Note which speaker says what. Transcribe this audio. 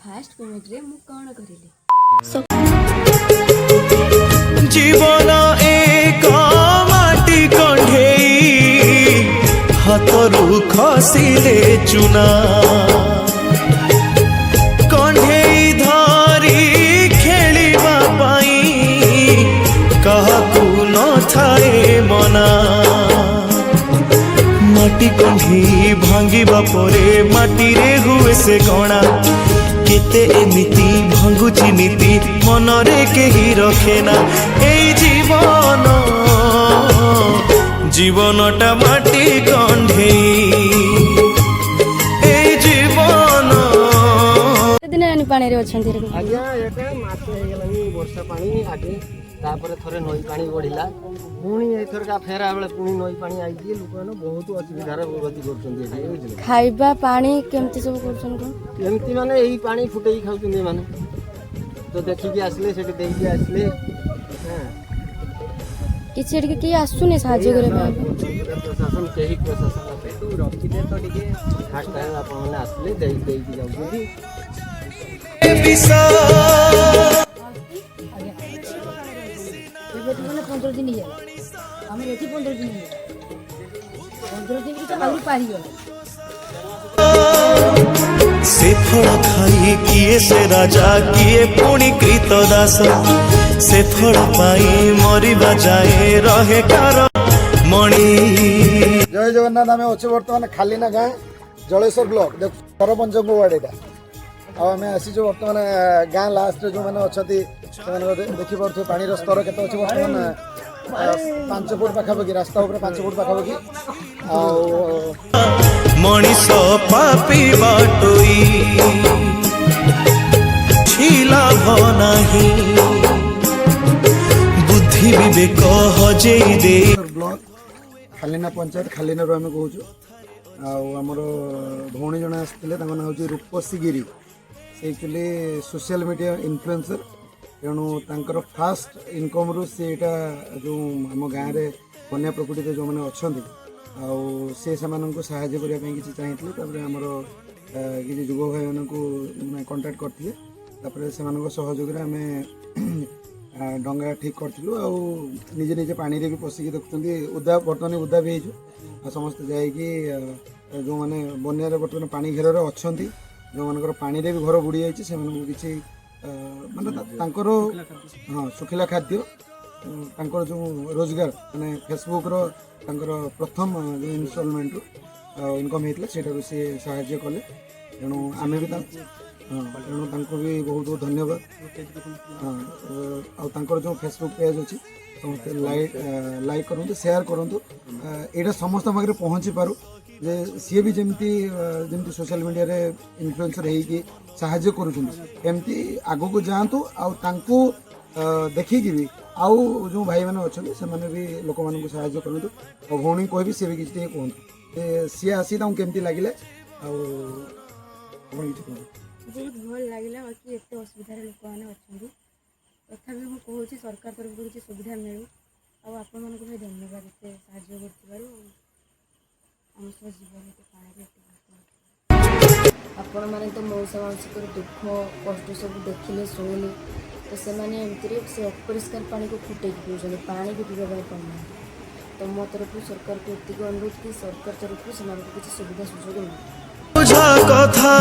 Speaker 1: First ପେମେଣ୍ଟରେ ମୁଁ କ'ଣ କରିଲି।
Speaker 2: ଜୀବନ ଏକ ମାଟି କଣ୍ଢେଇ, ହାତରୁ ଖସିଲେ ଚୁନା। କଣ୍ଢେଇ ଧରି ଖେଳିବା ପାଇଁ କାହାକୁ ନଥାଏ ମନା। ମାଟି କଣ୍ଢେଇ ଭାଙ୍ଗିବା ପରେ ମାଟିରେ ହୁଏ ସେ ଗଣା। କେତେ ଏମିତି ଭାଙ୍ଗୁଛି ନୀତି, ମନରେ କେହି ରଖେନା। ଏଇ ଜୀବନ, ଜୀବନଟା ମାଟି କଣ୍ଢେଇ, ଏଇ ଜୀବନ।
Speaker 1: କେତେ ଦିନ ହେଲାଣି ପାଣିରେ ଅଛନ୍ତି ଏରକମ?
Speaker 3: ଆଜ୍ଞା, ଏଟା ମାସେ ହେଇଗଲାଣି। ବର୍ଷା ପାଣି ଆଗେ, ତାପରେ ଥରେ ନଈ ପାଣି ବଢ଼ିଲା, ପୁଣି ଏଥରକା ଫେରା ବେଳେ ପୁଣି ନଈ ପାଣି ଆଇଛି। ଲୋକମାନେ ବହୁତ ଅସୁବିଧାରେ ଗତି କରୁଛନ୍ତି ଏଠି, ବୁଝିଲେ?
Speaker 1: ଖାଇବା ପାଣି କେମିତି ସବୁ କରୁଛନ୍ତି କ'ଣ?
Speaker 3: ଏମିତି ମାନେ ଏଇ ପାଣି ଫୁଟେଇକି ଖାଉଛନ୍ତି ଏମାନେ। ତ ଦେଖିକି ଆସିଲେ, ସେଠି ଦେଇକି ଆସିଲେ, ହଁ।
Speaker 1: କିଛି ଏଠିକି କେହି ଆସୁନି ସାହାଯ୍ୟ କରିବା ପାଇଁ?
Speaker 3: ପ୍ରଶାସନ କେହି, ପ୍ରଶାସନ ରଖିଲେ ତ ଟିକେ ଫାଷ୍ଟ ଟାଇମ୍ ଆପଣମାନେ ଆସିଲେ, ଦେଇ ଦେଇକି ଯାଉଛନ୍ତି।
Speaker 2: ବିଷ
Speaker 4: ଏବେଠୁ ମାନେ 15 ଦିନ ହେଇଗଲା। ଆମର ଏଠି 15 ଦିନ ହେଇଗଲା। 15 ଦିନ ତ ଆହୁରି ପାରିଗଲା।
Speaker 2: ସେ ଫଳ ଖାଇ କିଏ ସେ ରାଜା, କିଏ ପୁଣି କ୍ରୀତଦାସ। ସେ ଫଳ ପାଇ ମରିବା ଯାଏ ରହେ କାର ମଣି।
Speaker 5: ଜୟ ଜଗନ୍ନାଥ। ଆମେ ଅଛୁ ବର୍ତ୍ତମାନ ଖାଲିନା ଗାଁ, ଜଳେଶ୍ୱର ବ୍ଲକ, ଦେଖ ସରପଞ୍ଚଙ୍କ ୱାର୍ଡ ଏଇଟା। ଆଉ ଆମେ ଆସିଛୁ ବର୍ତ୍ତମାନ ଗାଁ ଲାଷ୍ଟରେ ଯେଉଁମାନେ ଅଛନ୍ତି ସେମାନେ ଦେଖିପାରୁଥିବେ ପାଣିର ସ୍ତର କେତେ ଅଛି। ବର୍ତ୍ତମାନ 5 ଫୁଟ ପାଖାପାଖି, ରାସ୍ତା ଉପରେ 5 ଫୁଟ ପାଖାପାଖି। ଆଉ
Speaker 2: ମଣିଷ ପାପି ବାଟୋଇ, କିଛି ଲାଭ ନାହିଁ, ବୁଦ୍ଧି ବିବେକ ହଜେଇ ଦେଇ।
Speaker 5: ବ୍ଲକ, ଖାଲିନା ପଞ୍ଚାୟତ, ଖାଲିନାରୁ ଆମେ କହୁଛୁ। ଆଉ ଆମର ଭଉଣୀ ଜଣେ ଆସିଥିଲେ, ତାଙ୍କ ନାଁ ହେଉଛି ରୂପସୀ ଗିରି। ସେ ଆକ୍ଚୁଆଲି ସୋସିଆଲ ମିଡ଼ିଆ ଇନଫ୍ଲୁଏନ୍ସର। ତେଣୁ ତାଙ୍କର ଫାଷ୍ଟ ଇନକମ୍ରୁ ସେ ଏଇଟା ଯେଉଁ ଆମ ଗାଁରେ ବନ୍ୟା ପ୍ରପୀଡ଼ିତ ଯେଉଁମାନେ ଅଛନ୍ତି, ଆଉ ସେ ସେମାନଙ୍କୁ ସାହାଯ୍ୟ କରିବା ପାଇଁ କିଛି ଚାହିଁଥିଲେ। ତାପରେ ଆମର କିଛି ଯୁବ ଭାଇମାନଙ୍କୁ ମାନେ କଣ୍ଟାକ୍ଟ କରିଥିଲେ। ତାପରେ ସେମାନଙ୍କ ସହଯୋଗରେ ଆମେ ଡଙ୍ଗା ଠିକ୍ କରିଥିଲୁ ଆଉ ନିଜେ ନିଜେ ପାଣିରେ ବି ପଶିକି ଦେଖୁଛନ୍ତି ଓଦା, ବର୍ତ୍ତମାନ ଓଦା ବି ହେଇଛୁ। ଆଉ ସମସ୍ତେ ଯାଇକି ଯେଉଁମାନେ ବନ୍ୟାରେ ବର୍ତ୍ତମାନ ପାଣି ଘେରରେ ଅଛନ୍ତି, ଯେଉଁମାନଙ୍କର ପାଣିରେ ବି ଘର ବୁଡ଼ି ଯାଇଛି, ସେମାନଙ୍କୁ କିଛି ମାନେ ତାଙ୍କର, ହଁ, ଶୁଖିଲା ଖାଦ୍ୟ, ତାଙ୍କର ଯେଉଁ ରୋଜଗାର, ମାନେ ଫେସବୁକ୍ର ତାଙ୍କର ପ୍ରଥମ ଯେଉଁ ଇନଷ୍ଟଲମେଣ୍ଟରୁ ଇନକମ୍ ହେଇଥିଲା, ସେଇଟାକୁ ସିଏ ସାହାଯ୍ୟ କଲେ। ତେଣୁ ଆମେ ବି ହଁ, ତେଣୁ ତାଙ୍କୁ ବି ବହୁତ ବହୁତ ଧନ୍ୟବାଦ। ହଁ, ଆଉ ତାଙ୍କର ଯେଉଁ ଫେସବୁକ୍ ପେଜ୍ ଅଛି, ସମସ୍ତେ ଲାଇକ୍ ଲାଇକ୍ କରନ୍ତୁ, ସେୟାର କରନ୍ତୁ। ଏଇଟା ସମସ୍ତଙ୍କ ପାଖରେ ପହଞ୍ଚି ପାରୁ ଯେ ସିଏ ବି ଯେମିତି ସୋସିଆଲ ମିଡ଼ିଆରେ ଇନଫ୍ଲୁଏନ୍ସର ହେଇକି ସାହାଯ୍ୟ କରୁଛନ୍ତି, ଏମିତି ଆଗକୁ ଯାଆନ୍ତୁ। ଆଉ ତାଙ୍କୁ ଦେଖିକି ବି ଆଉ ଯେଉଁ ଭାଇମାନେ ଅଛନ୍ତି, ସେମାନେ ବି ଲୋକମାନଙ୍କୁ ସାହାଯ୍ୟ କରନ୍ତୁ। ଆଉ ଭଉଣୀଙ୍କୁ କହିବି, ସିଏ ବି କିଛି ଟିକେ କୁହନ୍ତୁ ଯେ ସିଏ ଆସି ତାଙ୍କୁ କେମିତି ଲାଗିଲେ। ଆଉ ଆପଣ କିଛି କୁହନ୍ତୁ।
Speaker 1: ବହୁତ ଭଲ ଲାଗିଲା। ବାକି ଏତେ ଅସୁବିଧାରେ ଲୋକମାନେ ଅଛନ୍ତି, ତଥାପି ମୁଁ କହୁଛି ସରକାର ତରଫରୁ କିଛି ସୁବିଧା ମିଳୁ। ଆଉ ଆପଣମାନଙ୍କୁ ଭାଇ ଧନ୍ୟବାଦ, ଏତେ ସାହାଯ୍ୟ କରୁଥିବାରୁ, ଆମ ସହ ଜୀବନ ଏତେ ପାଣିରେ ଏତେ କଷ୍ଟ।
Speaker 4: ଆପଣମାନେ ତ ମଉସା ମାଉସୀଙ୍କର ଦୁଃଖ କଷ୍ଟ ସବୁ ଦେଖିଲେ, ଶୁଣିଲେ ତ। ସେମାନେ ଏମିତିରେ ସେ ଅପରିଷ୍କାର ପାଣିକୁ ଫୁଟେଇକି ପିଉଛନ୍ତି, ପାଣି ବି ପିଇବା ପାଇଁ ପାଉନାହାନ୍ତି। ତ ମୋ ତରଫରୁ ସରକାରକୁ ଏତିକି ଅନୁରୋଧ କି ସରକାର ତରଫରୁ ସେମାନଙ୍କୁ କିଛି ସୁବିଧା ସୁଯୋଗ ମିଳୁ।
Speaker 2: ବୁଝା କଥା।